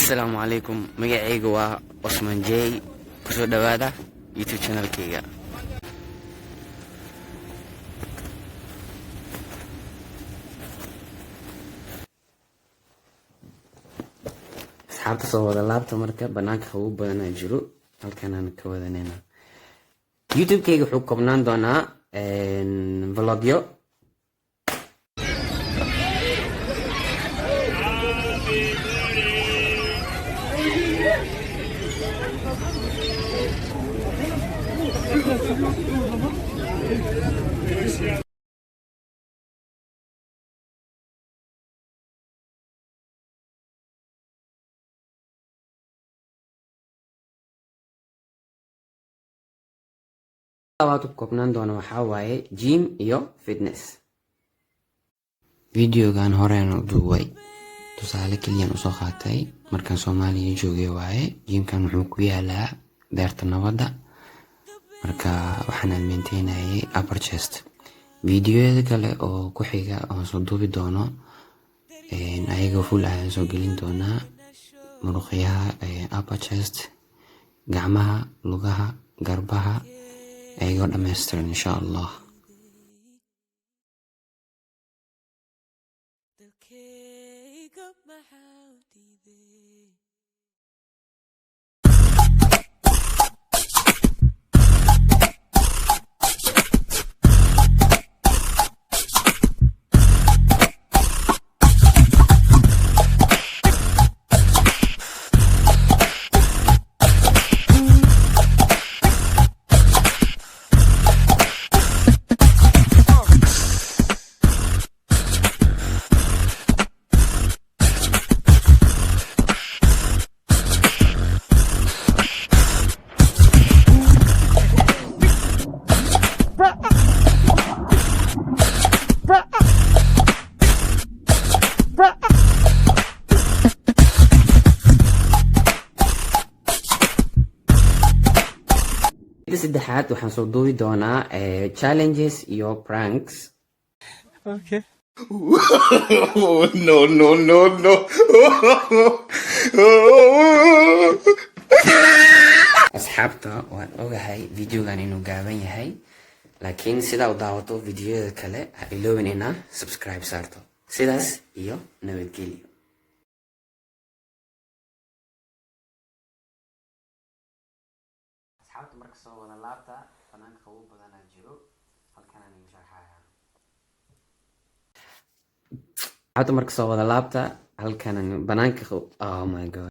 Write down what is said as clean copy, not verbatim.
Asalaamu calaykum, magacayga waa Osman J. Kusoo dhawaada YouTube channelkayga. Asxaabta, soo wada laabta. Marka banaanka qabow badanaa jiro, halkanaan ka wadanayna. YouTube-kayga wuxuu koobnaan doonaa vlogyo. Labaad ku koobnaan doona waxaa waaye gym iyo fitness. Videogan horean u duubay, tusaale keliyan usoo qaatay markaan Soomaaliya joogay waaye. Gymkan wuxuu ku yaalaa Beerta Nabadda. Marka waxaan almenteynayay upper chest. Videoyada kale oo ku xiga oon soo duubi doono ayagoo full ayaan soo gelin doonaa: muruqyaha upper chest, gacmaha, lugaha, garbaha, ayagoo dhammaystiran, insha Allah. Dalkayga maxaa u diiday? Mida saddexaad waxaan soo duubi doonaa challenges iyo pranks. No, no, no, no. Asxaabta, waan ogahay videogan inuu gaaban yahay, laakiin sidaa u daawato videoyada kale, ha iloobin inaa subscribe saarto. Sidaas iyo nabadgelyo. Asxaabta, marka soo wada laabta. Banaanka qabow badanaa jiro, halkanaan idin sharxaya. Asxaabta, marka soo wada laabta, halkanan banaanka. Oh my God.